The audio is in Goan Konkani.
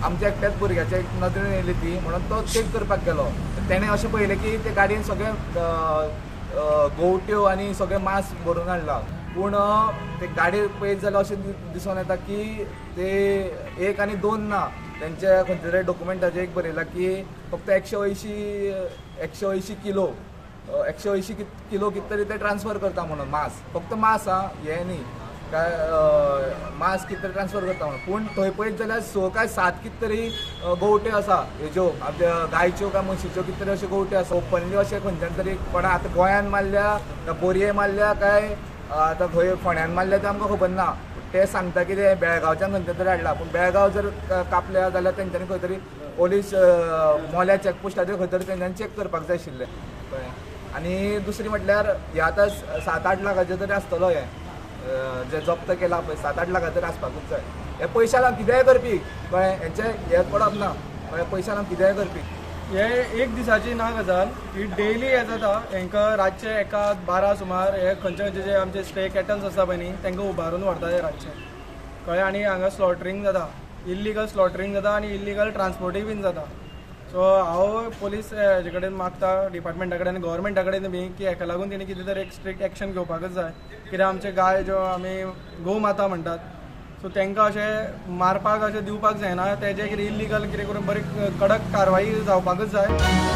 आमच्या एकट्याच भुरग्याच्या नदरेन येयली ती, म्हणून तो चॅक करपाक गेलो. तेणें अशें पळयलें की ते गाडयेन सगळे गोवट्यो आनी सगळें मांस भरून हाडलां. पूण ते गाडी पळयत जाल्यार अशें दिसून येता की ते एक आनी दोन ना, तेंच्या खंयच्या तरी डॉक्युमेंटाचेर एक बरयलां की फक्त 180 किलो, 180 किलो कितें तरी ते ट्रान्सफर करता म्हणून मांस, फक्त मांस आं, हें न्ही काय मांस कितें तरी ट्रान्सफर करता म्हणून. पूण थंय पळयत जाल्यार 6 काय 7 कितें तरी गोवट्यो आसा, हेज्यो आमच्या गायच्यो काय म्हशीच्यो कितें तरी अश्यो गोवट्यो आसा ओपनली अशें खंयच्यान तरी कोणा आतां गोंयान मारल्या काय बोरये मारल्या काय आतां खंय फोंड्यान मारल्या तें आमकां खबर ना. ते सांगता की ते बेळगांवच्यान खंयच्यान तरी हाडला, पूण बेळगांव जर कापल्या जाल्यार तेंच्यांनी खंय तरी पोलीस मोल्या चॅकपोस्टाचेर खंय तरी तेंच्यांनी चॅक करपाक जाय आशिल्लें, कळ्ळें. आनी दुसरी म्हटल्यार हे आतां 7-8 लाखाचें तरी आसतलो, हें जे जप्त केला पळय 7-8 लाखां तरी आसपाकूच जाय. हे पयशा लागून कितेंय करपी, कळ्ळें, हेंचें हें पडप ना, कळ्ळें, पयशा लागून कितेंय करपी. हे एक दिसाची ना गजाल, ही डेली हे जाता. हेंकां रातचे 1-12 सुमार हे खंयचे खंयचे जे आमचे स्टे कॅटल्स आसता पळय न्ही, तेंकां उबारून व्हरता हे रातचे, कळ्ळें. आनी हांगा स्लॉटरींग जाता, इल्लिगल स्लॉटरींग जाता आनी इल्लिगल ट्रान्सपोर्टूय बीन जाता. सो हांव पोलीस हेजे कडेन मागता, डिपार्टमेंटा कडेन आनी गोवोरमेंटा कडेन बी, की हेका लागून तेणी कितें तरी एक स्ट्रिक्ट एक्शन घेवपाकच जाय. कित्याक आमचे गाय ज्यो आमी गो माता म्हणटात, सो तांकां अशें मारपाक अशें दिवपाक जायना, तेजें कितें इल्लिगल कितें करून बरी कडक कारवाई जावपाकच जाय.